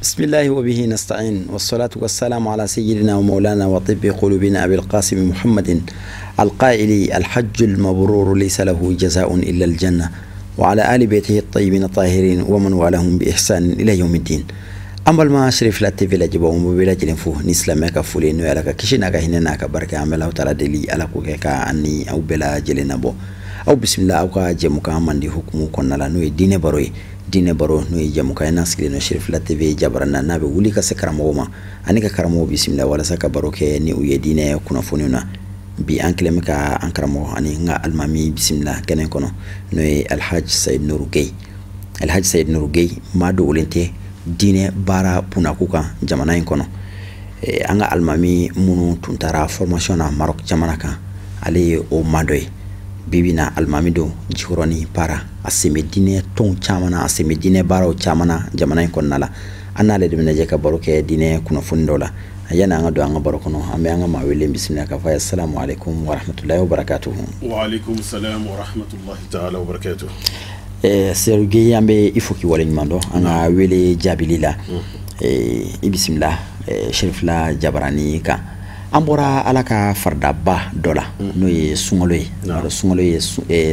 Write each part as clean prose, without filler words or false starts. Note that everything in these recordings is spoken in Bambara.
بسم الله وبه نستعين والصلاة والسلام على سيدنا ومولانا وطب قلوبنا أبي القاسم محمد القائل الحج المبرور ليس له جزاء إلا الجنة وعلى آل بيته الطيبين الطاهرين ومن والاهم بإحسان إلى يوم الدين. An balima Cherifla TV lajɛbaaw, n bɛɛ lajɛlen fo ni silamɛya ka foli, n'o ye Ala ka kisi n'a ka hinɛ n'a ka barika. An bɛ Alahu taala deli, Ala k'o kɛ ka an ni aw bɛɛ lajɛlen nabɔ. Aw bisimila aw ka jɛmukan mandi hukumu kɔnɔna la, n'o ye diinɛ baro ye. Diinɛ baro, n'o ye jɛmukan ye n'a sigilen don Cherifla TV jabaran na, n'a bɛ wuli ka se karamɔgɔw ma ani ka karamɔgɔw bisimila walasa ka baro kɛ ni u ye diinɛ kunnafoniw na. Bi an kɛlen bɛ ka an karamɔgɔ ani n ka alimami bisimila kɛnɛ kɔnɔ, n'o ye Alhaji Sayid Nuru Gueye. Alhaji Sayid Nuru Gueye, maa dogolen tɛ diinɛ baara bunako kan jamana in kɔnɔ. An ka alimami minnu tun taara formation na Maroc jamana kan, ale ye o maa dɔ ye. Bi na alimami don Jikɔrɔni Para, a sen bɛ diinɛ tɔnw caman na, a sen bɛ diinɛ baaraw caman na jamana in kɔnɔna la. An n'ale de bɛna jɛ ka baro kɛ diinɛ kunnafoni dɔ la. Yanni an ka don an ka baro kɔnɔ, an bɛ an ka maa wele bisimila k'a fɔ a ye salamu aleykum wa rahmatulahi wa barakatuhu. Wa aleykum salam wa rahmatulahi taala wa barakatuhu. Seydou Gueye, an bɛ i fo k'i waleɲuman dɔn an ka wele jaabili la. I bisimila Cherifla jabarani kan. An bɔra Ala ka faridaba dɔ la, n'o ye sunkalo ye. Sunkalo ye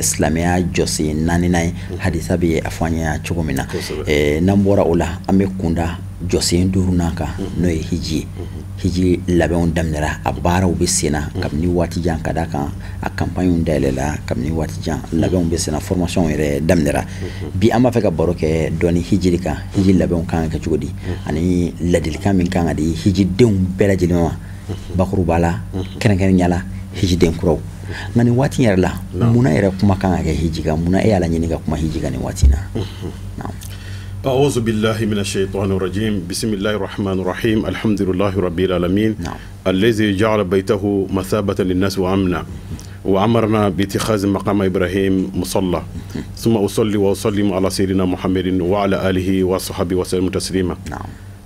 silamɛya jɔsen naaninan ye, hadisa bɛ a fɔ an ɲɛna cogo min na. N'an bɔra o la, an bɛ kunda jɔsen duurunan kan, n'o ye hiji ye. Hiji labɛnw daminɛra, a baaraw bɛ sen na kabini waati jan, ka d'a kan a campagne dayɛlɛla kabini waati jan, labɛnw bɛ sen na, formation yɛrɛ daminɛra. Bi an b'a fɛ ka baro kɛ dɔɔni hiji de kan, hiji labɛnw kan ka kɛ cogo di, ani ladilikan min kan ka di hijidenw bɛɛ lajɛlen ma bakuruba la, kɛrɛnkɛrɛnnenya la hijiden kuraw. Nka nin waati yɛrɛ la, munna yɛrɛ kuma kan ka kɛ hiji kan? Munna e y'a laɲini ka kuma hiji kan nin waati in na? أعوذ بالله من الشيطان الرجيم، بسم الله الرحمن الرحيم، الحمد لله رب العالمين الذي جعل بيته مثابة للناس وأمنا وأمرنا باتخاذ مقام إبراهيم مصلى، ثم أصلي وأسلم على سيدنا محمد وعلى آله وصحبه وسلم تسليما.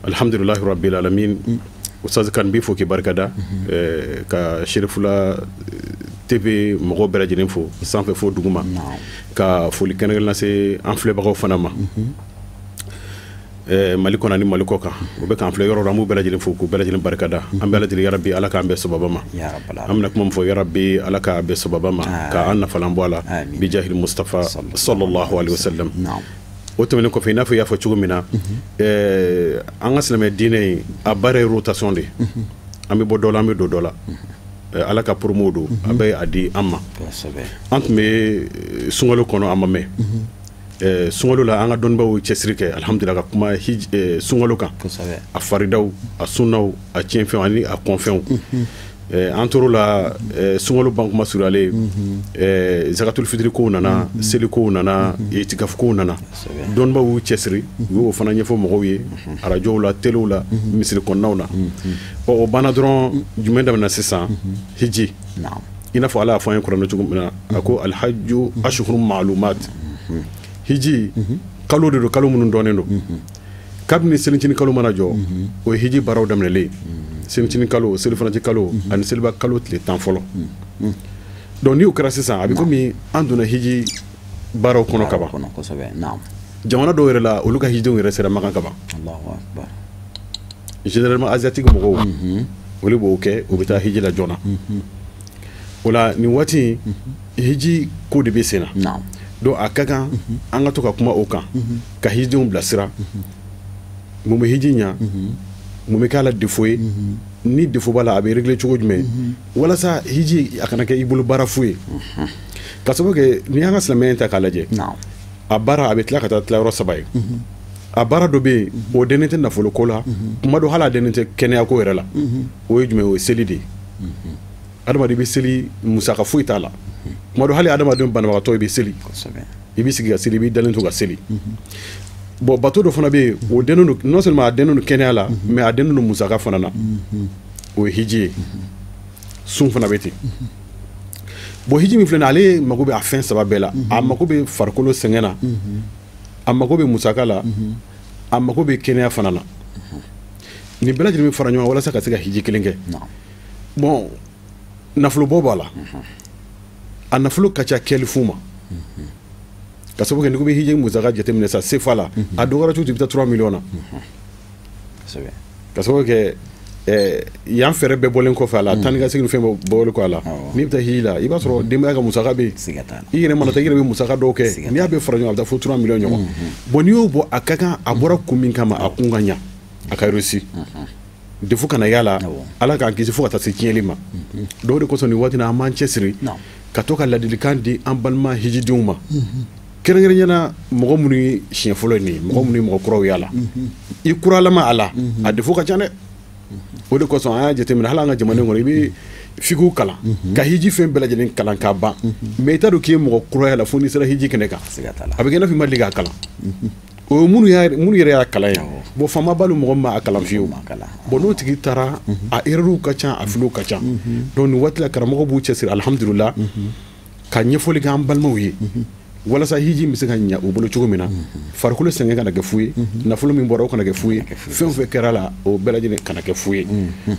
الحمد لله رب العالمين. Ustaz kan b'i fo k'i barikada ka Cherifla TV mɔgɔw bɛɛ lajɛlen fo sanfɛ fo duguma, ka foli kɛrɛnkɛrɛn lase an filɛbagaw fana ma Mali kɔnɔ ani Mali kɔ kan. U bɛ k'an filɛ yɔrɔ la, an b'u bɛɛ lajɛlen fo k'u bɛɛ lajɛlen barikada. An bɛɛ lajɛlen, yarabi Ala k'an bɛn sababa ma. An bɛna kuma min fɔ, yarabi Ala k'a bɛn sababa ma, k'an nafalan bɔ a la, bijahil Mustafa sallallahu alaihi wasallam. O tɛmɛnen kɔfɛ, i n'a fɔ i y'a fɔ cogo min na, an ka silamɛ diinɛ in a baara ye rotation de ye. An bɛ bɔ dɔ la, an bɛ don dɔ la. Ala ka promo don, an bɛ a di an ma. An tun bɛ sunkalo kɔnɔ, a ma mɛn. Sunkalo la, an ka dɔnnibaw ye cɛsiri kɛ, alhamdulilah, ka kuma sunkalo kan, a faridaw, a sunnaw, a tiɲɛfɛnw ani a kɔnfɛnw. An tor'o la, sunkalo ban kuma surunyalen, zakatul fitiri kow nana, seli kow nana, itikafu kow nana. Dɔnnibaw y'u cɛsiri, u y'o fana ɲɛfɔ mɔgɔw ye arajow la, telew la, misiri kɔnɔnaw na. O banna dɔrɔn, jumɛn daminɛna sisan? Hiji. I n'a fɔ Ala y'a fɔ an ye kuranɛ cogo min na, a ko alhajju ashhurun ma'lumat. Hiji kalo de don, kalo minnu dɔnnen don. Kabini selicini kalo mana jɔ, o ye hiji baaraw daminɛlen ye. Selicini kalo, selifanaci kalo ani seliba kalo tile 10 fɔlɔ. Donc n'i y'o kɛra sisan, a bɛ komi an donna hiji baaraw kɔnɔ kaban. Jamana dɔw yɛrɛ la, olu ka hijidenw yɛrɛ sera Makan kaban. Généralement asiatique mɔgɔw, olu b'o kɛ, u bɛ taa hiji la joona. O la nin waati hiji ko de bɛ sen na. Donc a ka kan an ka to ka kuma o kan, ka hijidenw bilasira. Mun bɛ hiji ɲa, mun bɛ k'a la défaut ye, ni défaut b'a la, a bɛ régler cogo jumɛn, walasa hiji a kana kɛ i bolo baara fu ye. Ka sababu kɛ n'i y'an ka silamɛya ta k'a lajɛ, a baara a bɛ tila ka taa tilayɔrɔ saba ye. A baara dɔ bɛ yen, o dɛnnen tɛ nafolo ko la, kuma dɔ hali a dɛnnen tɛ kɛnɛya ko yɛrɛ la. O ye jumɛn ye? O ye seli de ye. Adamaden bɛ seli, musaka foyi t'a la. Kuma dɔ hali adamaden banabagatɔ, i bɛ seli, i bɛ sigi ka seli, i b'i dalen to ka seli. Bon, bato dɔ fana bɛ yen, o dɛnnen don, non seulement a dɛnnen don kɛnɛya la, mais a dɛnnen don musaka fana na, o ye hiji ye. Sun fana bɛ ten. Bon, hiji min filɛ nin ye, ale mago bɛ a fɛn saba bɛɛ la. A mago bɛ farikolo sɛgɛn na, a mago bɛ musaka la, a mago bɛ kɛnɛya fana na. Nin bɛɛ lajɛlen bɛ fara ɲɔgɔn kan walasa ka se ka hiji kelen kɛ. Bon, nafolobɔ b'a la, a nafolo ka ca kɛli fu ma. Ka sababu kɛ n'i ko bɛ hiji musaka jateminɛ sa CFA la, a dɔgɔyara cogo cogo, i bɛ taa 3 millions na. Ka sababu kɛ yan fɛɛrɛ bɛɛ bɔlen kɔfɛ a la, tan ni ka segin fɛn bɛɛ bɔlen kɔ a la, n'i bɛ taa hiji la, i b'a sɔrɔ denbaya ka musaka bɛ yen, i yɛrɛ mana taa i yɛrɛ bɛ musaka dɔw kɛ, n'i y'a bɛɛ fara ɲɔgɔn kan a bɛ taa fo 3 millions ɲɔgɔn. Bon, n'i y'o bɔ, a ka kan a bɔra kun min kama, a kun ka ɲa, a ka réussi, défaut kana y'a la, Ala k'an kisi fo ka taa se tiɲɛli ma. Dɔw de kosɔn nin waati in na an b'an cɛsiri ka to ka ladilikan di an balima hijidenw ma, kɛrɛnkɛrɛnnenya la mɔgɔ minnu ye siɲɛ fɔlɔ ye nin ye, mɔgɔ minnu ye mɔgɔ kuraw y'a la, i kuralama a la, a défaut ka ca dɛ. O de kosɔn an y'a jateminɛ, hali an ka jamana in kɔnɔ, i bɛ fikiw kalan ka hiji fɛn bɛɛ lajɛlen kalan k'a ban, mais i t'a dɔn k'i ye mɔgɔ kura y'a la fo n'i sera hiji kɛnɛ kan, a bɛ kɛ i n'a fɔ i ma deli k'a kalan. O ye minnu yɛrɛ y'a kalan ye. Bon, faama b'a mɔgɔ min ma a kalan fiyewu. Bon, n'o tigi taara, a erreur ka ca, a filiw ka ca. Donc nin waati la, karamɔgɔ b'u cɛsiri, alhamdulillah, ka ɲɛfɔli kɛ an balimaw ye walasa hiji bɛ se ka ɲa u bolo cogo min na, farikolo sɛgɛn kana kɛ fu ye, nafolo min bɔra o kana kɛ fu ye, fɛn o fɛn kɛra la o bɛɛ lajɛlen kana kɛ fu ye.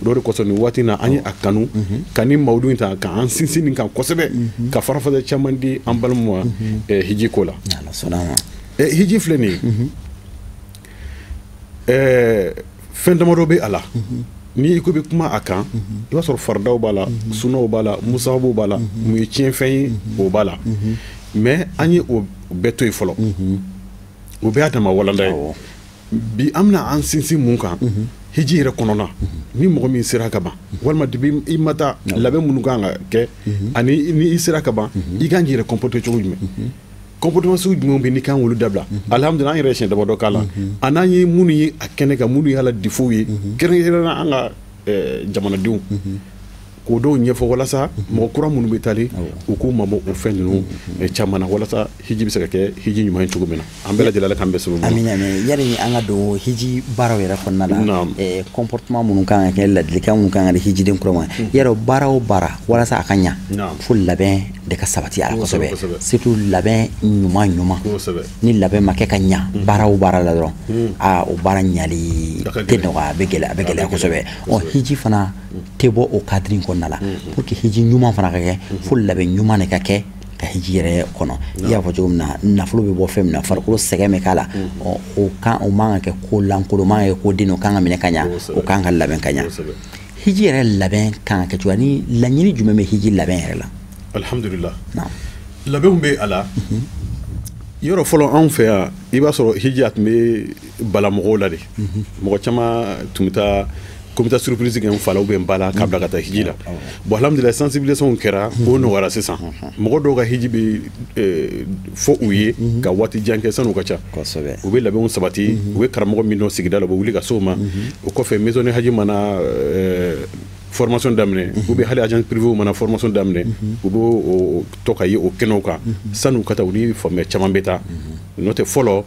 O de kosɔn nin waati in na an ye a kanu ka ni mawudu in ta k'an sinsin nin kan kosɛbɛ, ka farafasa caman di an balimaw ma hiji ko la. Hiji filɛ nin ye, fɛn damadɔ bɛ a la. N'i ko bɛ kuma a kan, i b'a sɔrɔ faridaw b'a la, sunaw b'a la, musahabuw b'a la, mun ye tiɲɛfɛn ye o b'a la. Mais an ye o bɛɛ to yen fɔlɔ, o bɛɛ y'a dama walanda ye. Bi an bɛna an sinsin mun kan? Hiji yɛrɛ kɔnɔna, ni mɔgɔ min sera ka ban, walima depuis i ma taa, labɛn minnu kan ka kɛ, ani ni i sera ka ban, i kan k'i yɛrɛ comporter cogo jumɛn, comportement sugu jumɛn bɛ n'i kan k'olu dabila. Alhamdulillah, an yɛrɛ ye siɲɛ damadɔ k'a la, a n'an ye minnu ye a kɛnɛ kan, minnu y'a la défaut ye, kɛrɛnkɛrɛnnenya an ka jamanadenw, k'o dɔw ɲɛfɔ walasa mɔgɔ kura minnu bɛ taali, u k'u mabɔ o fɛn ninnu caman na, walasa hiji bɛ se ka kɛ hiji ɲuman ye cogo min na. An bɛɛ lajɛlen, Ala k'an bɛɛ sababu ma. Amina, amina. Yani an ka don hiji baaraw yɛrɛ kɔnɔna la, comportement minnu kan ka kɛ, ladilikan minnu kan ka di hijiden kura ma, yarɔ baara o baara, walasa a ka ɲa, fo labɛn de ka sabati a la kosɛbɛ, surtout labɛn ɲuman ɲuman. Ni labɛn ma kɛ ka ɲa baara o baara la dɔrɔn, aa, o baara ɲali tɛ nɔgɔya, a bɛ gɛlɛya, a bɛ gɛlɛya kosɛbɛ. Ɔ, hiji fana tɛ bɔ o cadre in kɔnɔna la. Pour que hiji ɲuman fana ka kɛ, fo labɛn ɲuman de ka kɛ ka hiji yɛrɛ kɔnɔ. I y'a fɔ cogo min na, nafolo bɛ bɔ fɛn min na, farikolo sɛgɛn bɛ k'a la, ɔ, o kan o man ka kɛ ko lankolon, o man ka kɛ ko den, o kan ka minɛ ka ɲa, o kan ka labɛn ka ɲa. Hiji yɛrɛ labɛn kan ka kɛ cogoya ni laɲini jumɛn bɛ hiji labɛn yɛrɛ la? Alhamdulillah, labɛnw bɛ a la. Yɔrɔ fɔlɔ, anw fɛ yan, i b'a sɔrɔ hiji a tun bɛ bala mɔgɔw la de. Mɔgɔ caman tun bɛ taa ko n bɛ taa surprise kɛ n fa la ou bien n ba la k'a bila ka taa hiji la. Bon, alhamdulillah, sensibilisation kɛra, o nɔgɔyara sisan. Mɔgɔ dɔw ka hiji bɛ fɔ u ye ka waati jan kɛ san'u ka ca. U bɛ labɛnw sabati, u bɛ karamɔgɔ min dɔn sigida la, u bɛ wuli ka s'o ma. O kɔfɛ, maison de haji mana formation daminɛ, ou bien hali agence privée mana formation daminɛ, u b'o tɔ ka ye o kɛnɛw kan san'u ka taa, u ni faamuya caman bɛ taa. N'o tɛ, fɔlɔ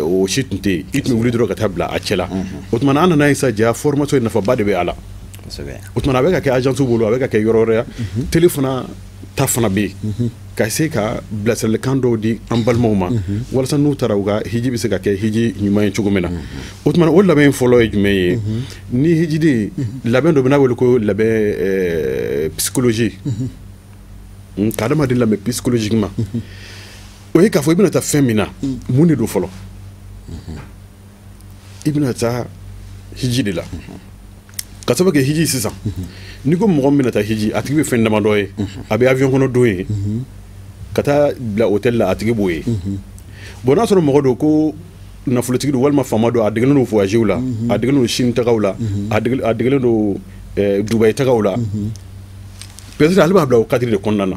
o si tun tɛ yen, i tun bɛ wuli dɔrɔn ka taa bila a cɛ la. O tuma na, an nana ye sa, ja formation nafaba de bɛ a la. O tuma na, a bɛ ka kɛ agence bolo, a bɛ ka kɛ yɔrɔ wɛrɛ, télé fana ta fana bɛ yen ka se ka bilasiralikan dɔw di an balimaw ma, walasa n'u taara, u ka hiji bɛ se ka kɛ hiji ɲuman ye cogo min na. O tuma na, o labɛn fɔlɔ ye jumɛn ye? Ni hijiden, labɛn dɔ bɛ n'a wele ko labɛn psychologie, ka adamaden labɛn psychologiquement. O ye k'a fɔ i bɛna taa fɛn min na, mun de don fɔlɔ? I bɛna taa hiji de la. Ka sababu kɛ hiji sisan, n'i ko mɔgɔ min bɛna taa hiji, a tigi bɛ fɛn damadɔ ye. A bɛ avion kɔnɔ don ye, ka taa bila hôtel la, a tigi b'o ye. Bon, n'a sɔrɔ mɔgɔ don ko nafolotigi don walima faama don, a degelen don voyage la, a degelen don Chine tagaw la, a degelen don Dubaï tagaw la, peut-être ale b'a bila o cadre de kɔnɔna na.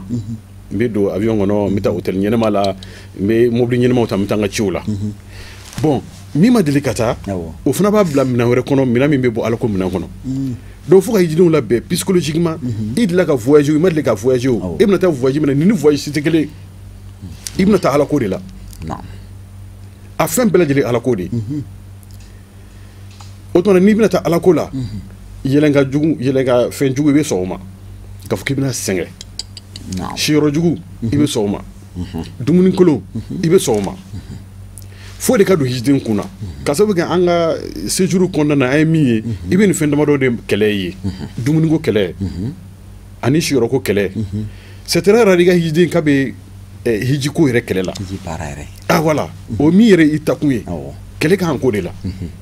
N bɛ don avion kɔnɔ, n bɛ taa hôtel ɲɛnama la, n bɛ mobili ɲɛnamaw ta, n bɛ taa n ka ciw la. Bon, min ma deli ka taa, o fana b'a bila minɛn wɛrɛ kɔnɔ, minɛn min bɛ bɔ Ala ko minɛn kɔnɔ. Donc fo ka hijidenw labɛn psychologiquement. I delila ka voyager o, i ma deli ka voyager o, e bɛna taa voyage min na, nin ni voyage si tɛ kelen. I bɛna taa Ala ko de la, a fɛn bɛɛ lajɛlen Ala ko de. O tuma na, n'i bɛna taa Ala ko la, yɛlɛnka jugu, yɛlɛnka fɛn jugu, i bɛ sɔn o ma k'a fɔ k'i bɛna sɛgɛn. Siyɔrɔ jugu, i bɛ sɔn o ma. Dumuni kolon, i bɛ sɔn o ma. Fo de ka don hijiden kunna, ka sababu kɛ an ka séjour kɔnɔna na, an ye min ye, i bɛ nin fɛn damadɔ de kɛlɛ ye: dumuniko kɛlɛ ani siyɔrɔko kɛlɛ. C'est très rare i ka hijiden k'a bɛ hijiko yɛrɛ kɛlɛ la. Ah voilà, o min yɛrɛ i takun ye. Kɛlɛ kan k'o de la.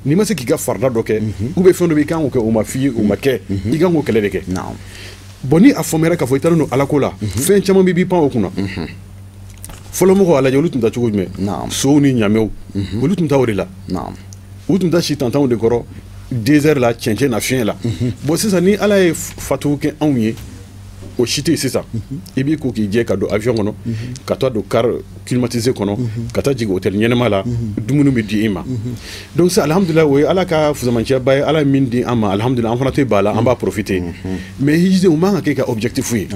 N'i ma se k'i ka farida dɔ kɛ, ou bien fɛn dɔ bɛ i kan k'o kɛ, o ma f'i ye, o ma kɛ, i kan k'o kɛlɛ de kɛ. Bon, ni a faamuyara k'a fɔ i taara don Ala ko la, fɛn caman bɛ b'i pan o kunna. Fɔlɔ mɔgɔw a lajɛ, olu tun taa cogo jumɛn? Sow ni ɲamɛw, olu tun taa o de la. U tun taa si tantanw de kɔrɔ, désert la, cɛncɛn na, fiɲɛ la. Bon, sisan ni Ala ye fatuw kɛ anw ye, o si tɛ yen sisan. I b'i ko k'i jɛ ka don avion kɔnɔ, ka taa don car climatisé kɔnɔ, ka taa jigin hôtel ɲɛnama la, dumuni bɛ di i ma. Donc sisan, alhamdulilah, o ye Ala ka fusamanciyaba ye, Ala ye min di an ma, alhamdulilah, an fana tɛ ban a la, an b'a profiter. Mais hiji, o man kan ka kɛ ka objectif ye.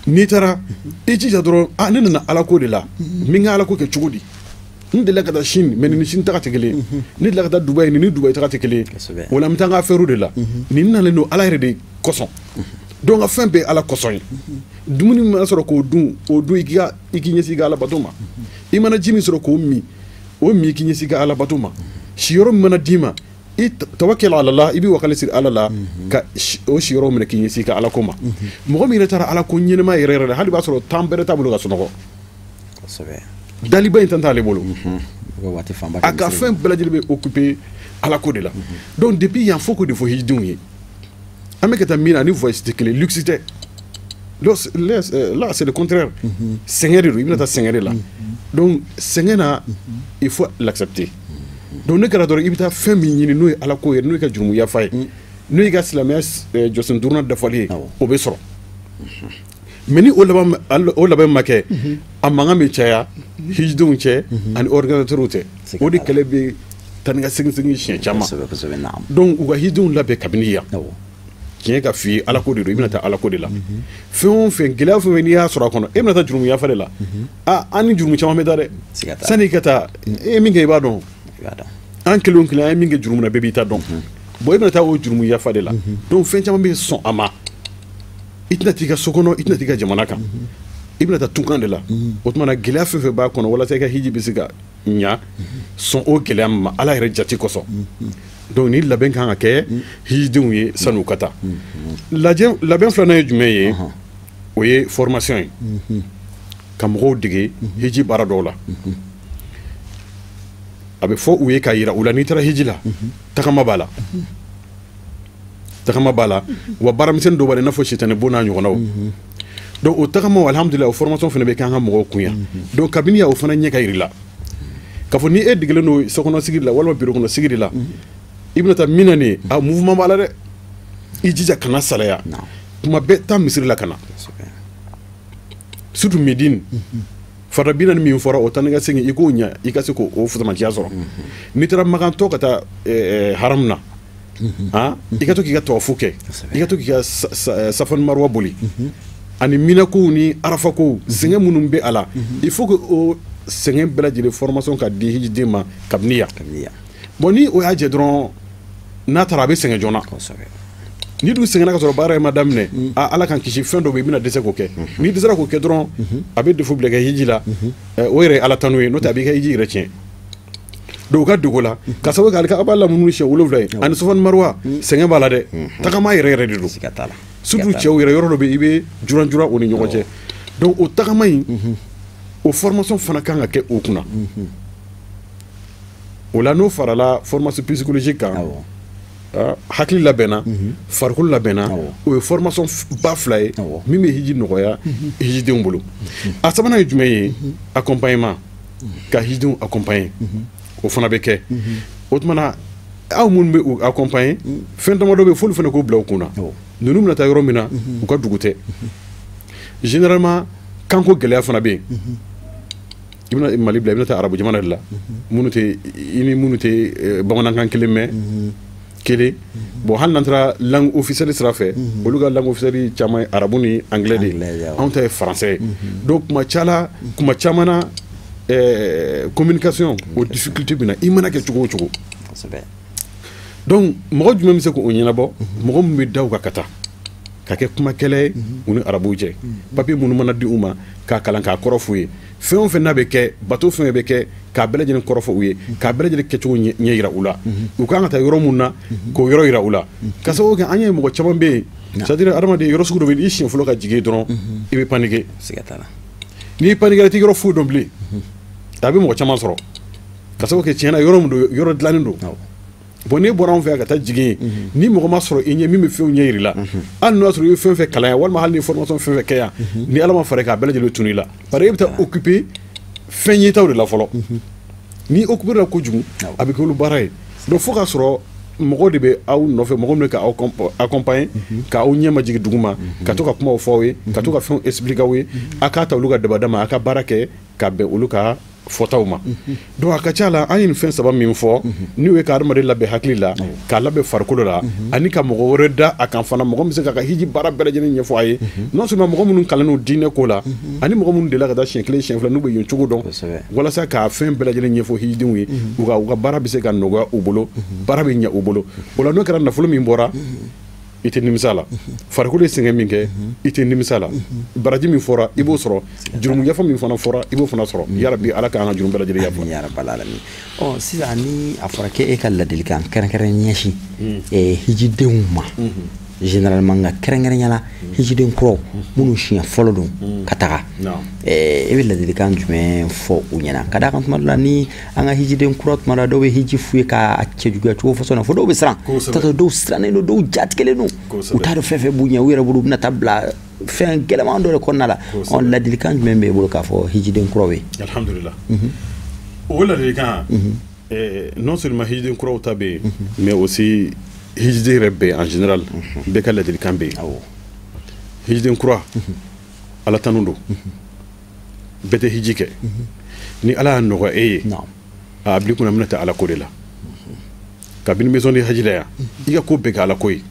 N'i taara, i jija dɔrɔn, ah, ne nana Ala ko de la, n bɛ n ka Ala ko kɛ cogo di? N delila ka taa Chine, mais nin ni Chine taga tɛ kelen ye. Ne delila ka taa Dubaï, nin ni Dubaï taga tɛ kelen ye. O la n bɛ taa n ka affaire de la. Nin nalen don Ala yɛrɛ de kosɔn. Donc n ka fɛn bɛɛ ye Ala kosɔn ye. Dumuni min mana sɔrɔ k'o dun, o dun, i k'i ɲɛsin i ka Alabato ma. I mana ji min sɔrɔ k'o min, o min, i k'i ɲɛsin i ka Alabato ma. Siyɔrɔ min mana d'i ma, i tawakkal ala la, i bɛ wakali siri Ala la ka o siyɔrɔ minɛ k'i ɲɛsin i ka Alako ma. Mɔgɔ min yɛrɛ taara Alako ɲɛnɛma yɛrɛ yɛrɛ la, hali b'a sɔrɔ temps bɛrɛ t'a bolo ka sunɔgɔ. Daliba in tan t'ale bolo. A ka fɛn bɛɛ lajɛlen bɛ occupé Alako de la. Donc depuis yan, fo k'o de fɔ hijidenw ye. An bɛ ka taa min na, ani voyage tɛ kelen, luxe tɛ. Là, c'est le contraire. Sɛgɛn de don, i bɛna taa sɛgɛn de la. Donc sɛgɛn na, il faut l'accepter. Donc ne kɛra dɔrɔn, i bɛ taa fɛn min ɲini, n'o ye Alako ye, n'o ye ka jurumu yafa ye, n'o y'i ka silamɛya jɔsen duurunan dafali ye, o bɛ sɔrɔ. Mais ni o laban ma kɛ, a mankan bɛ caya hijidenw cɛ ani organisateurs cɛ. O de kɛlɛ bɛ taa ni ka segin segin siɲɛ caman. Donc u ka hijidenw labɛn kabini yan. Tiɲɛ ka f'i ye, Ala ko de don, i bɛna taa Ala ko de la. Fɛn o fɛn, gɛlɛya fɛn o fɛn n'i y'a sɔrɔ a kɔnɔ, e bɛna taa jurumu yafa de la. Ah, an ni jurumu caman bɛ taa dɛ. Sani i ka taa, e ye min kɛ, i b'a dɔn. An kelen o kelen, an ye min kɛ jurumu na, bɛɛ b'i ta dɔn. Bon, e bɛna taa o jurumu yafa de la. Donc fɛn caman bɛ sɔn a ma. I tɛna t'i ka so kɔnɔ, i tɛna t'i ka jamana kan, i bɛna taa tunkan de la. O tuma na, gɛlɛya fɛn fɛn b'a kɔnɔ, walasa i ka hiji bɛ se ka ɲa, sɔn o gɛlɛya ma Ala yɛrɛ jate kosɔn. Donc ni labɛn kan ka kɛ hijidenw ye san'u ka taa. Labɛn filanan ye jumɛn ye? O ye formation ye, ka mɔgɔw dege hiji baara dɔw la. A bɛ fɔ u ye k'a yira u la, n'i taara hiji la, tagama b'a la, tagama b'a la, wa baaramisɛnnin dɔw b'a la, i n'a fɔ sitanɛ bon n'a ɲɔgɔnnaw. Donc o tagamaw, alhamdulilah, o formation fana bɛ kɛ an ka mɔgɔw kun yan. Donc kabini yan, o fana ɲɛ ka yir'i la k'a fɔ ni e degelen don sokɔnɔ sigi la walima bureau kɔnɔ sigi de la, i bɛna taa min na nin ye, a mouvement b'a la dɛ. I jija kana salaya, kuma bɛɛ taa misiri la ka na, surtout Médine. Farida 40 min fɔra, o taa ni ka segin, i k'o ɲɛ, i ka se k'o fusamanciya sɔrɔ. N'i taara Makan tɔ ka taa haram na, i ka to k'i ka tawafu kɛ, i ka to k'i ka Safa ni Marwa boli, ani minakow ni arafakow, sɛgɛn minnu bɛ a la, il faut que o sɛgɛn bɛɛ lajɛlen formation ka di hijiden ma kabini yan. Bon, ni o y'a jɛ dɔrɔn, n'a taara, a bɛ sɛgɛn joona. N'i dun sɛgɛnna ka sɔrɔ baara in ma daminɛ, a Ala k'an kisi, fɛn dɔ bɛ yen, i bɛna dɛsɛ k'o kɛ. N'i dɛsɛra k'o kɛ dɔrɔn, a bɛ défaut bila i ka hiji la. O yɛrɛ ye Ala tanu ye, n'o tɛ a b'i ka hiji yɛrɛ tiɲɛ. Donc u ka dogo la ka sababu kɛ a b'a lamunu siɲɛ 7 ye, ani Safa ni Marwa, sɛgɛn b'a la dɛ. Tagama yɛrɛ yɛrɛ de don, surtout cɛw yɛrɛ, yɔrɔ dɔ bɛ yen, i bɛ juran juran o ni ɲɔgɔn cɛ. Donc o tagama in, o formation fana kan ka kɛ o kunna. O la, n'o farala formation psychologique kan, hakili labɛnna, farikolo labɛnna, o ye formation ba fila ye min bɛ hiji nɔgɔya hijidenw bolo. A sabanan ye jumɛn ye? Accompagnement, ka hijidenw accompagner, o fana bɛ kɛ. O tuma na, aw minnu bɛ u accompagner, fɛn damadɔ bɛ yen f'olu fana k'o bila u kunna. Ninnu bɛna taa yɔrɔ min na, u ka dugu tɛ. Généralement, kanko gɛlɛya fana bɛ yen. I bɛna Mali bila, i bɛna taa arabu jamana de la, minnu tɛ i ni minnu tɛ bamanankan kelen mɛn kelen. Bon, hali n'an taara langue officielle sira fɛ, olu ka langue officielle caman ye arabu ni anglais de ye, anw ta ye français ye. Donc kuma caman na, communication o difficulté bɛ na, i mana kɛ cogo o cogo. Donc mɔgɔ jumɛn bɛ se k'o ɲɛnabɔ? Mɔgɔ min bɛ da u kan ka taa ka kɛ kumakɛlɛ ye u ni arabuw cɛ, papier minnu mana di u ma, k'a kalan k'a kɔrɔ f'u ye, fɛn o fɛn n'a bɛ kɛ, bato fɛn bɛ kɛ, k'a bɛɛ lajɛlen kɔrɔ fɔ u ye, k'a bɛɛ lajɛlen kɛcogo ɲɛ yira u la, u kan ka taa yɔrɔ mun na, k'o yɔrɔ yira u la. Ka sababu kɛ an ye mɔgɔ caman bɛ yen, c'est à dire adamaden yɔrɔ sugu dɔ bɛ yen, i siɲɛ fɔlɔ ka jigin dɔrɔn, i bɛ paniquer. N'i paniquer, i tɛ yɔrɔ foyi dɔn bilen. A bɛ mɔgɔ caman sɔrɔ. Ka sababu kɛ tiɲɛna yɔrɔ min don, yɔrɔ dilannen don. Bon, n'i bɔra anw fɛ yan ka taa jigin yen, ni mɔgɔ ma sɔrɔ i ɲɛ min bɛ fɛnw ɲɛ yir'i la, hali n'o y'a sɔrɔ i ye fɛn fɛn kalan yan, walima hali ni formation fɛn fɛn kɛ yan, ni Ala ma fara i kan, a bɛɛ lajɛlen tunu i la. Parce que e bɛ taa occuper fɛn yetaw de la fɔlɔ. Ni occupé la kojugu, a bɛ kɛ olu baara ye. Donc fo k'a sɔrɔ mɔgɔ de bɛ aw nɔfɛ, mɔgɔ min bɛ k'aw accompagner, k'aw ɲɛ majigin dugu ma, ka to ka kumaw fɔ aw ye, ka to ka fɛnw expliquer aw ye, a k'a ta olu ka dabada ma, a ka baara kɛ ka bɛn olu ka fɔtaw ma. Donc a ka ca la, an ye nin fɛn saba min fɔ, n'o ye ka hadamaden labɛn hakili la, k'a labɛn farikolo la, ani ka mɔgɔ wɛrɛ da a kan fana, mɔgɔ min bɛ se k'a ka hiji baara bɛɛ lajɛlen ɲɛfɔ a ye, non seulement mɔgɔ minnu kalannen don diinɛ ko la, ani mɔgɔ minnu delila ka taa siɲɛ kelen siɲɛ fila, n'u bɛ yen cogo dɔn, walasa k'a fɛn bɛɛ lajɛlen ɲɛfɔ hijidenw ye, u ka baara bɛ se ka nɔgɔya u bolo, baara bɛ ɲɛ u bolo. O la n'o kɛra, nafolo min bɔra, i tɛ nimisa la. Farikolo ye sɛgɛn min kɛ, i tɛ nimisa la. Baraji min fɔra, i b'o sɔrɔ. Jurumu yafa min fana fɔra, i b'o fana sɔrɔ. Yarabi, Ala k'an ka jurumu bɛɛ lajɛlen yafa. Ya rabbal alamin. Ɔ, sisan ni a fɔra k'e ka ladilikan kɛrɛnkɛrɛn ɲɛsin hijidenw ma, généralement, nka kɛrɛnkɛrɛnya la hijiden kuraw minnu siɲɛ fɔlɔ don ka taga, e bɛ ladilikan jumɛn fɔ u ɲɛna? Ka d'a kan tuma dɔ la, ni an ka hijiden kura, tuma dɔ la dɔw bɛ hiji f'u ye k'a cɛjuguya cogo fɔsɔn na, fo dɔw bɛ siran, t'a dɔw sirannen don, dɔw jatigɛlen don, u t'a dɔn fɛn fɛn b'u ɲɛ, u yɛrɛ bolo u bɛna taa bila fɛn gɛlɛman dɔ de kɔnɔna la. Ɔ, ladilikan jumɛn b'e bolo k'a fɔ hijiden kuraw ye? Alhamdulillah, o ladilikan, non seulement hijiden kuraw ta bɛ yen, mais aussi hijiden yɛrɛ bɛɛ en général, bɛɛ ka ladilikan bɛ yen. Hijiden kura, Ala tanu don, bɛɛ tɛ hiji kɛ. Ni Ala y'a nɔgɔya e ye, a bila i kunna, n bɛna taa Ala ko de la. Kabini maison de haji la yan, i ka ko bɛɛ kɛ Ala ko ye,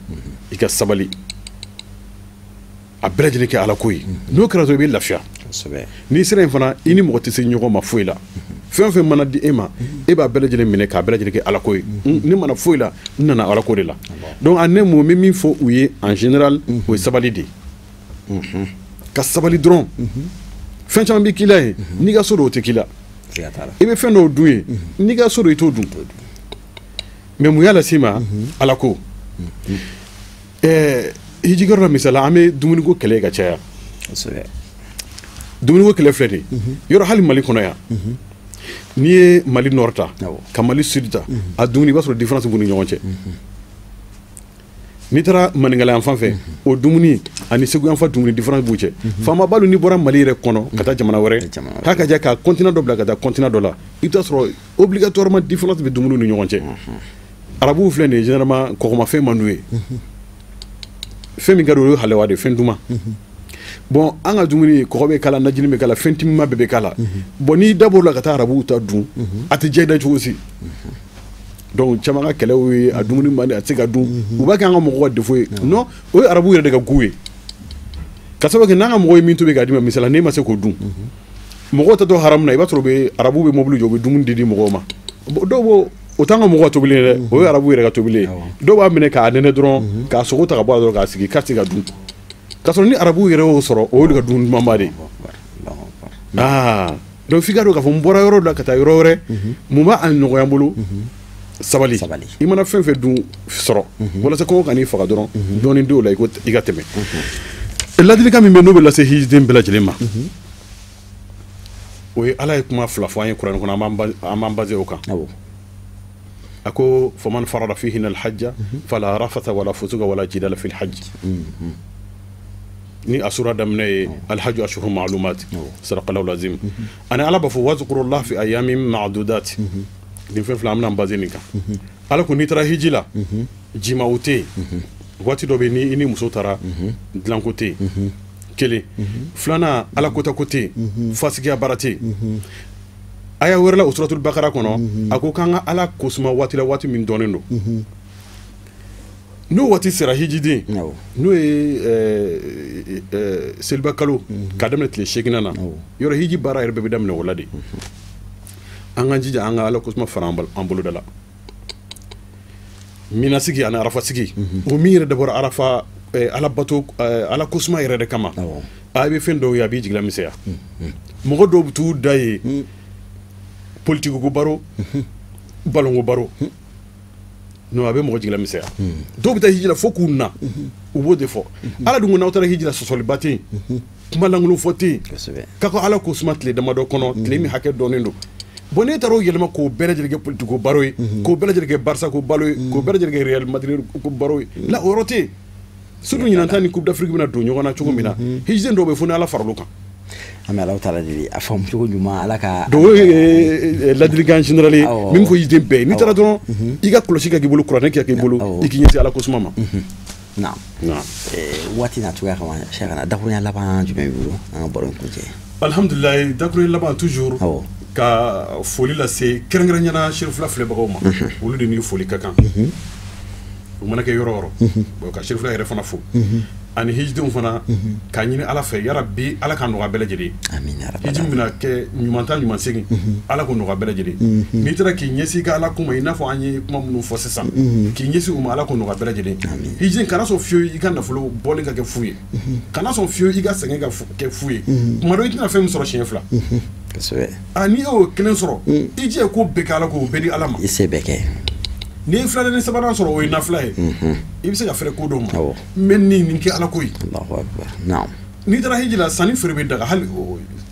i ka sabali, a bɛɛ lajɛlen kɛ Ala ko ye. N'o kɛra dɔrɔn, i bɛ lafiya. N'i sera yen fana, i ni mɔgɔ tɛ se ɲɔgɔn ma foyi la. Fɛn o fɛn mana di e ma, e b'a bɛɛ lajɛlen minɛ k'a bɛɛ lajɛlen kɛ Ala ko ye. Ne mana foyi la, n nana Ala ko de la. Donc en un mot, n bɛ min fɔ u ye en général, o ye sabali de ye. Ka sabali dɔrɔn. Fɛn caman bɛ k'i la yen, n'i ka so don, o tɛ k'i la. I bɛ fɛn dɔw dun yen, n'i ka so don, i t'o dun. Mais mun y'a las'i ma? Ala ko. Hijikɛyɔrɔ la, misali, an bɛ dumuniko kɛlɛ ka caya. Dumuniko kɛlɛ filɛ nin ye yɔrɔ, hali Mali kɔnɔ yan, n'i ye Mali nord ta ka Mali sud ta, a dumuni, i b'a sɔrɔ différence b'u ni ɲɔgɔn cɛ. N'i taara Maninkala yan fan fɛ, o dumuni ani Segu yan fan dumuni, différence b'u cɛ. Faama balu, n'i bɔra Mali yɛrɛ kɔnɔ ka taa jamana wɛrɛ, k'a ka ja ka continent dɔ bila ka taa continent dɔ la, i bɛ taa sɔrɔ obligatoirement différence bɛ dumuni ni ɲɔgɔn cɛ. Arabuw filɛ nin ye, généralement kɔgɔmafɛn man d'u ye. Fɛn min ka d'u ye, o ye halawa de ye, fɛn duman. Bon, an ka dumuni, kɔgɔ bɛ k'a la, najini bɛ k'a la, fɛn timima bɛɛ bɛ k'a la. Bon, n'i dabɔra la ka taa arabuw ta dun, a tɛ diya i da cogo si. Donc caman ka kɛlɛw ye a dumuni man di, a tɛ se ka dun. U b'a kɛ an ka mɔgɔw ka défaut ye. Non, o ye arabuw yɛrɛ de ka goût ye. Ka sababu kɛ n'an ka mɔgɔw ye min tobi k'a d'i ma, misali, n'e ma se k'o dun, mɔgɔw tɛ to haramu na. I b'a sɔrɔ u bɛ, arabuw bɛ mobili jɔ, u bɛ dumuni di mɔgɔw ma. Dɔw b'o, o t'an ka mɔgɔw ka tobili ye dɛ, o ye arabuw yɛrɛ ka tobili ye. Dɔw b'a minɛ k'a nɛnɛ dɔrɔn, k'a sogo ta ka bɔ a dɔrɔn, k'a sigi k'a tɛ se ka dun. K'a sɔrɔ ni arabuw yɛrɛ y'o sɔrɔ, o y'olu ka dumuni dumanba de ye. Aa, donc f'i ka dɔn k'a fɔ n bɔra yɔrɔ dɔ la ka taa yɔrɔ wɛrɛ, mun b'a nɔgɔya n bolo? Sabali. I mana fɛn fɛn dun sɔrɔ, walasa kɔngɔ kan'i faga dɔrɔn, dɔɔnin d'o la, i ka tɛmɛ. Ladilikan min bɛ, n'o bɛ lase hijiden bɛɛ lajɛlen ma, o ye Ala ye kuma fila fɔ an ye kuranɛ kɔnɔ, an b'an basé o kan. A ko: faman farada fihinna alhajja fala rafatha wala fusuka wala jidala fil hajj. Ni a sura daminɛ ye alhajju ashhuru ma'lumat, sadaqallahu lazim. Ani Ala b'a fɔ: wazkurullah fi ayamin ma'dudat. Nin fɛn fila, an bɛna basé nin kan. Ala ko n'i taara hiji la, jimaw tɛ yen. Waati dɔ bɛ, ni i ni muso taara, dilanko tɛ yen. Kelen filanan, Ala kota ko tɛ yen, fasigiya baara tɛ yen. Aya wɛrɛ la, o suratul bakara kɔnɔ, a ko k'an ka Ala kosuma waati la, waati min dɔnnen don. N'o waati sera, hijiden, n'o ye seliba kalo k'a daminɛ tile 8nan na, yɔrɔ hiji baara yɛrɛ bɛɛ bɛ daminɛ o la de. An k'an jija, an ka Ala kosuma fara an boloda la. Minasigi ani arafa sigi, o min yɛrɛ dabɔra arafa Ala bato, Ala kosuma yɛrɛ de kama, a bɛ fɛn dɔw ye, a b'i jigila misɛnya. Mɔgɔ dɔw bɛ t'u da ye politiki ko baro, balonko baro. Non, a bɛ mɔgɔ jigila misɛnya. Dɔw bɛ taa hiji la fo k'u na, u b'o de fɔ. Ala dun ko n'aw taara hiji la, sɔsɔliba tɛ yen, kuma lankolon fɔ tɛ yen, k'a ko Ala ko suma tile damadɔ kɔnɔ, tile min hakɛ dɔnnen don. Bon n'e taara o yɛlɛma k'o bɛɛ lajɛlen kɛ politique ko baro ye, k'o bɛɛ lajɛlen kɛ Barça ko baro ye, k'o bɛɛ lajɛlen kɛ Real Madrid ko baro ye, la o yɔrɔ tɛ yen. Surtout ɲinan ta ni Coupe d'Afrique bɛna don ɲɔgɔn na cogo min na, hijiden dɔw bɛ fo ni Ala faral'o kan. An bɛ Alahu taala deli a faamu cogo ɲuman Ala ka. Donc o ye ladilikan général ye min fɔ hijiden bɛɛ ye, n'i taara dɔrɔn i ka kɔlɔsi ka k'i bolo, kuranɛ ka k'i bolo, i k'i ɲɛsin Ala ko suma ma. Naam. Waati n'a cogoya kama Cheikhana, dakurunya laban jumɛn b'i bolo an ka baro in kuncɛ? Alhamdulilayi, dakurunya laban toujours ka foli lase kɛrɛnkɛrɛnnenya la Cherifila filɛbagaw ma, olu de ni foli ka kan. U mana kɛ yɔrɔ o yɔrɔ, ka Cherifila yɛrɛ fana fo, ani hijidenw fana k'a ɲini Ala fɛ yarabi Ala ka nɔgɔya bɛɛ lajɛlen. Hiji min bɛna kɛ ɲuman ta ɲuman segin, Ala k'o nɔgɔya bɛɛ lajɛlen. N'i taara k'i ɲɛsin i ka Ala ko ma, i n'a fɔ an ye kuma minnu fɔ sisan, k'i ɲɛsin u ma, Ala k'o nɔgɔya bɛɛ lajɛlen. Hijiden kana sɔn fiyewu i ka nafolo bɔlen ka kɛ fu ye, kana sɔn fiyewu i ka sɛgɛn ka kɛ fu ye. Tuma dɔ i tɛna fɛn min sɔrɔ siɲɛ fila. N'i y'o kelen sɔrɔ, i jɛ ko bɛɛ kɛ Ala ko, o bɛɛ di Ala ma. I se bɛɛ kɛ. N'i ye filanan ni sabanan sɔrɔ, o ye nafila ye, i bɛ se ka fɛrɛ ko dɔw ma, mais nin kɛ Ala ko ye. N'i taara hiji la, sanni feere bɛ daga, hali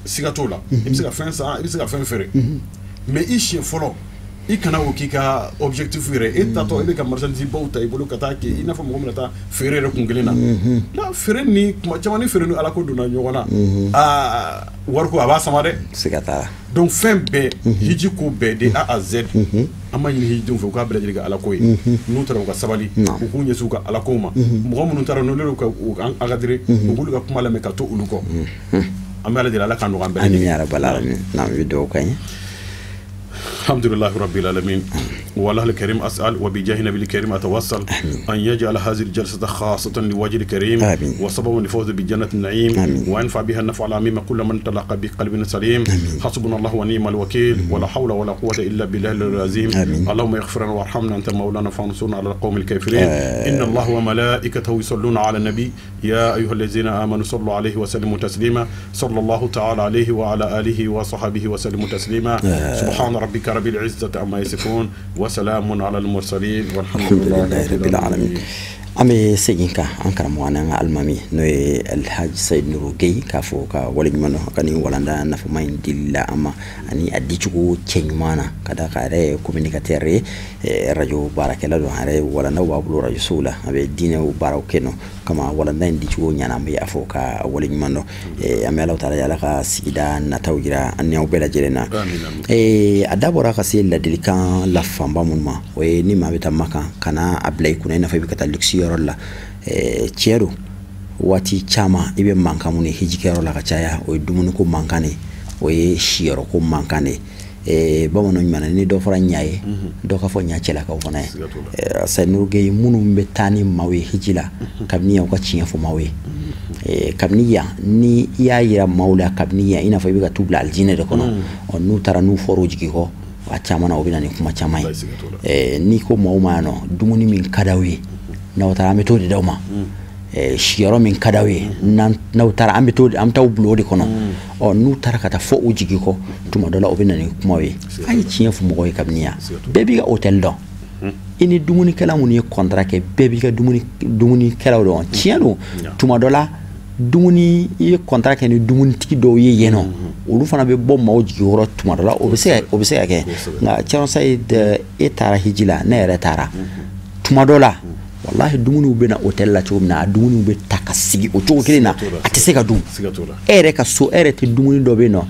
siga t'o la, i bɛ se ka fɛn san, i bɛ se ka fɛn feere, mais i siɲɛ fɔlɔ i kana o k'i ka objectif yɛrɛ. E tatɔ i bɛ ka marchandise baw ta i bolo ka taa kɛ i n'a fɔ mɔgɔ min na taa feere yɛrɛ kun kelen na. La feere ni kuma caman ni feere ni Ala ko donna ɲɔgɔn na, aa wariko a b'a sama dɛ. Siga t'a la. Donc fɛn bɛɛ, hiji ko bɛɛ de A à Z, an b'a ɲini hijidenw fɛ u k'a bɛɛ lajɛlen kɛ Ala ko ye. N'u taara u ka sabali, u k'u ɲɛsin u ka Ala ko ma. Mɔgɔ minnu taara n'olu ka u encadré, u k'olu ka kuma lamɛn ka to olu kɔ. An bɛ Ala deli Ala k'a nɔgɔya an bɛɛ lajɛlen. Amina ya rabbal alamin. N'an bɛ dugawu k'an ye. الحمد لله رب العالمين، والله الكريم أسأل وبجاه نبي الكريم أتوسل أن يجعل هذه الجلسة خاصة لوجه الكريم وسببا لفوز بجنة النعيم، وأنفع بها النفع العميم كل من تلقى بقلب سليم. حسبنا الله ونعم الوكيل، ولا حول ولا قوة إلا بالله العظيم. اللهم اغفر لنا وارحمنا أنت مولانا فانصرنا على القوم الكافرين. إن الله وملائكته يصلون على النبي يا أيها الذين آمنوا صلوا عليه وسلموا تسليما. صلى الله تعالى عليه وعلى آله وصحبه وسلموا تسليما. سبحان ربك رب العزة عما يصفون وسلام على المرسلين والحمد لله رب العالمين. An bɛ segin kan an karamɔgɔ n'an ka alimami n'o ye Alhaji Seyidu Nuru Geyi k'a fɔ ka waleɲuman dɔn ka nin walanda nafama in dili la an ma ani a dicogo cɛ ɲuman na, ka d'a kan a yɛrɛ ye communicateur ye, radio baarakɛla don, a yɛrɛ walandaw b'a bolo radio sow la, a bɛ diinɛw baaraw kɛ nɔ kama walanda in dicogo ɲɛna, an bɛ a fɔ ka waleɲuman dɔn. An bɛ Alahu taala Ala ka sigida nataw jira an ni aw bɛɛ lajɛlen na. A dabɔra ka se ladilikan la fanba minnu ma, o ye ni maa bɛ taa Makan kana a bila i kunna i n'a fɔ i bɛ ka taa luxe yɔrɔ la. Tiɲɛ don, waati caman i bɛ mankan mun ye hijikɛyɔrɔ la ka caya, o ye dumuniko mankan de ye, o ye siyɔrɔko mankan de ye. Bamananw ɲuman ni dɔ fɔra ɲa ye, dɔ ka fɔ ɲa cɛlakaw fana ye. Seyidu Nuru Geyi minnu bɛ taa ni maaw ye hiji la, kabini yan u ka tiɲɛ fɔ maaw ye. Kabini yan ni i y'a yira maaw la kabini yan i n'a fɔ i bɛ ka t'u bila alijinɛ de kɔnɔ, n'u taara n'u fɔr'u jigi kɔ a caman na, o bɛ na ni kuma caman ye. N'i ko maaw ma yan nɔ dumuni min ka d'aw ye n'aw taara an bɛ t'o de d'aw ma, siyɔrɔ min ka d'aw ye n'aw taara an bɛ t'aw bila o de kɔnɔ. N'u taara ka taa fɔ u jigi kɔ tuma dɔ la, o bɛ na ni kumaw ye. A ye tiɲɛ fɔ mɔgɔw ye kabini yan, bɛɛ b'i ka hôtel dɔn, i ni dumunikɛla minnu ye contrat kɛ bɛɛ b'i ka dumunikɛlaw dɔn. Tiɲɛ don, tuma dɔ la dumuni i ye contrat kɛ ni dumunitigi dɔw ye yen nɔ, olu fana bɛ bɔ maaw jigi kɔrɔ tuma dɔ la, o bɛ se ka kɛ. Nka Thierno Sayid, e taara hiji la, ne yɛrɛ taara, tuma dɔ la wallahi dumuniw bɛ na hôtel la cogo min na, a dumuniw bɛ ta ka sigi o cogo kelen na, a tɛ se ka dun. E yɛrɛ ka so, e yɛrɛ tɛ dumuni dɔ bɛ yen nɔ,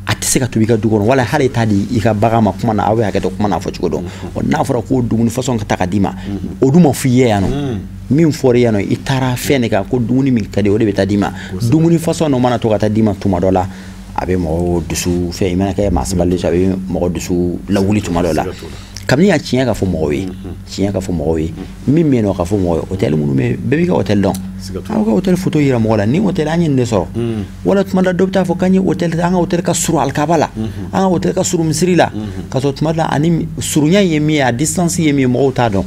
a tɛ se ka tobi i ka du kɔnɔ, wala hali i t'a di i ka bagan ma kuma na, aw bɛ hakɛ to kuma n'a fɔ cogo dɔn. N'a fɔra ko dumuni façon ka ta ka d'i ma, o dun ma f'i ye yan nɔ. Min fɔra yan nɔ, i taara fɛn de kan ko dumuni min ka di o de bɛ taa d'i ma. Dumuni façon dɔ mana to ka taa d'i ma tuma dɔ la, a bɛ mɔgɔw dusu fɛn, i mana kɛ maa sabali a bɛ mɔgɔ dusu lawuli tuma dɔ la. Kabini yan tiɲɛ ka fɔ mɔgɔw ye, tiɲɛ ka fɔ mɔgɔw ye, min bɛ yen nɔ ka fɔ mɔgɔw ye, hôtel minnu bɛ bɛɛ b'i ka hôtel dɔn, aw ka hôtel photo yira mɔgɔ la, ni hôtel an ye nin de sɔrɔ. Wala tuma dɔ dɔ bɛ taa fɔ k'an ye hôtel, an ka hôtel ka surun Alikaba la, an ka hôtel ka surun misiri la, ka sɔrɔ tuma dɔ la ani surunya ye min ye, a distance ye min ye, mɔgɔw t'a dɔn.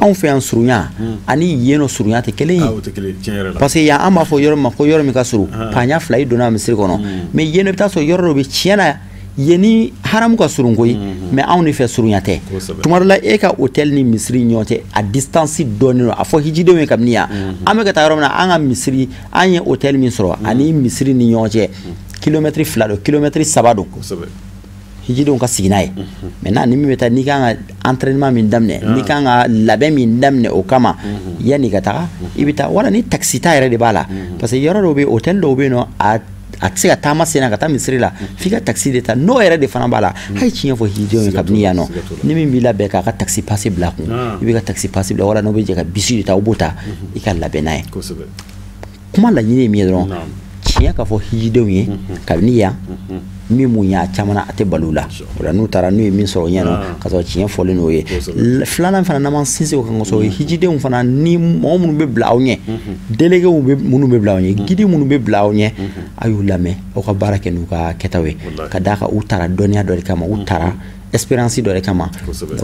Anw fɛ yan surunya ani yen nɔ surunya tɛ kelen ye, parce que yan an b'a fɔ yɔrɔ min ma ko yɔrɔ min ka surun, paɲa fila i donna misiri kɔnɔ, mais yen nɔ i bɛ taa sɔrɔ yɔrɔ dɔ bɛ tiɲɛ na yen ni haramu ka surun koyi, mais anw de fɛ surunya tɛ. Tuma dɔ la e ka hôtel ni misiri ɲɔgɔn cɛ a distance dɔɔnin don, a fɔ hijidenw ye kabini yan an bɛ ka taa yɔrɔ min na, an ka misiri an ye hôtel min sɔrɔ ani misiri ni ɲɔgɔn cɛ kilomɛtiri 2 don, kilomɛtiri 3 don. Hijidenw ka sigi n'a ye. Maintenant ni min bɛ taa n'i kan ka entraînement min daminɛ, n'i kan ka labɛn min daminɛ o kama, yanni ka taga i bɛ taa, wala ni taxi ta yɛrɛ de b'a la, parce que yɔrɔ dɔw bɛ yen, hôtel dɔw bɛ yen nɔ, a tɛ se ka taama sen na ka taa misiri la, f'i ka taxi de ta, n'o yɛrɛ de fana b'a la. Hali tiɲɛ fɔ hijidenw ye kabini yan nɔ, ni min b'i labɛn k'a ka taxi passe bila kun, i bɛ ka taxi passe bila, wala n'o bɛ jɛ ka bisi de ta, o b'o ta, i ka labɛn n'a ye. Kuma laɲini ye min ye dɔrɔn, tiɲɛ ka fɔ hijidenw ye kabini yan, min mun y'a caman na a tɛ balo la, o la n'u taara n'u ye min sɔrɔ ɲɛ nɔ, ka sɔrɔ tiɲɛ fɔlen n'o ye. Filanan fana n'an m'an sinsin o kan kosɛbɛ, o ye hijidenw fana ni mɔgɔ minnu bɛ bila aw ɲɛ, délégués bɛ minnu bɛ bila aw ɲɛ, guide minnu bɛ bila aw ɲɛ, a y'u lamɛn, aw ka baara kɛ n'u ka kɛtaw ye, ka d'a kan u taara dɔnniya dɔ de kama, u taara expérience dɔ de kama,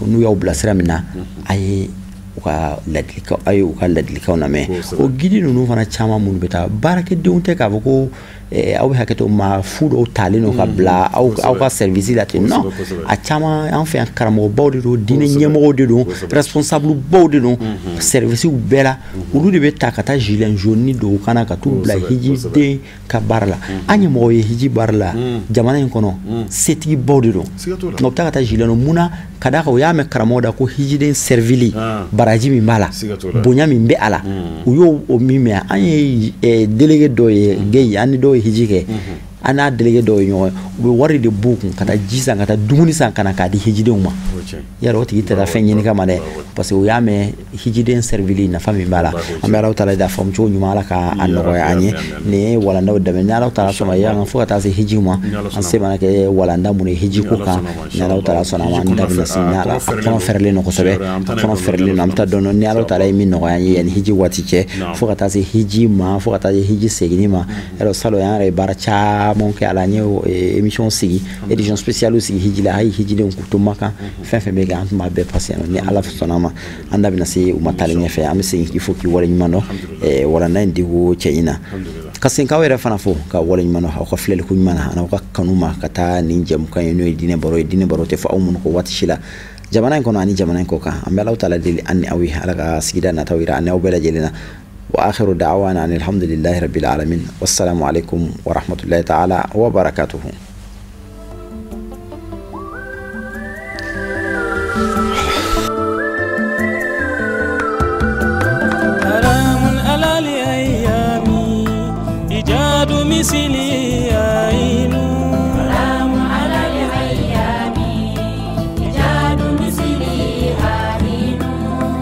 n'u y'aw bila sira min na, a ye u ka ladilikanw, a ye u ka ladilikanw lamɛn. O guide ninnu fana caman minnu bɛ taa, baarakɛdenw tɛ k'a fɔ ko aw bɛ hakɛ to maa fu dɔw talen don ka bila aw ka service la ten, non, a caman an fɛ yan karamɔgɔbaw de don, diinɛ ɲɛmɔgɔw de don, responsable baw de don, service bɛɛ la, olu de bɛ ta ka taa gilet jaune don u kana ka t'u bila hijiden ka baara la. An ye mɔgɔw ye hiji baara la jamana in kɔnɔ, setigibaw de don, nka u bɛ taa ka taa gilet jaune mun na, ka d'a kan u y'a mɛn karamɔgɔ da ko hijiden servili baraji min b'a la, bonya min bɛ a la, u y'o min mɛn. An ye délégué dɔw ye Guèye, an ni dɔw ye hiji kɛ, an n'a délégué dɔw ye ɲɔgɔn ye, u bɛ wari de b'u kun ka taa ji san, ka taa dumuni san, ka na k'a di hijidenw ma. Yarɔ o tigi tɛ taa fɛn ɲini kama dɛ, parce que u y'a mɛn hijiden servili nafa min b'a la. An bɛ Alahu taala da faamu cogo ɲuman, Ala ka a nɔgɔya an ye. Nin ye walandaw daminɛ, ni Alahu taala sɔnna yan fo ka taa se hiji ma, an se mana kɛ walanda minnu ye hiji ko kan, ni Alahu taala sɔnna an b'an da bɛna se, ni Ala a kɔnɔ fɛrɛlen don kosɛbɛ, a kɔnɔ fɛrɛlen don, an bɛ taa dɔɔnin, ni Alahu taala ye min nɔgɔya an ye yanni hiji waati cɛ, fo ka taa se hiji ma, fo ka taa se hiji seginni ma. Yarɔ salon an yɛrɛ ye baara caman kɛ a la, an ye émission sigi, édition spéciale sigi hiji la, hali hijidenw k'u to Makan, fɛn fɛn bɛ kɛ an tun b'a bɛɛ passé yan nɔ. Ni Ala sɔnna ma, an da bɛna se u ma taalen ɲɛfɛ, an bɛ segin k'i fo k'i waleɲuman dɔn walanda in diko cɛɲi na, ka segin k'aw yɛrɛ fana fo ka waleɲuman dɔn aw ka filɛliko ɲuman na, an'aw ka kanu ma ka taa nin jɛmukan ye, n'o ye diinɛ baro ye. Diinɛ baro tɛ fɔ aw minnu kɔ waati si la, jamana in kɔnɔ ani jamana in kɔ kan. An bɛ Alahu taala deli an ni aw ye, Ala ka sigida nataw yira an ni aw bɛɛ lajɛlen na. وآخر دعوانا أن الحمد لله رب العالمين، والسلام عليكم ورحمة الله تعالى وبركاته. حرام على الأيام إيجاد مثلي عين، حرام على الأيام إيجاد مثلي عين،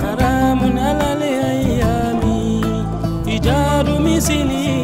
حرام على الأيام إيجاد مثلي.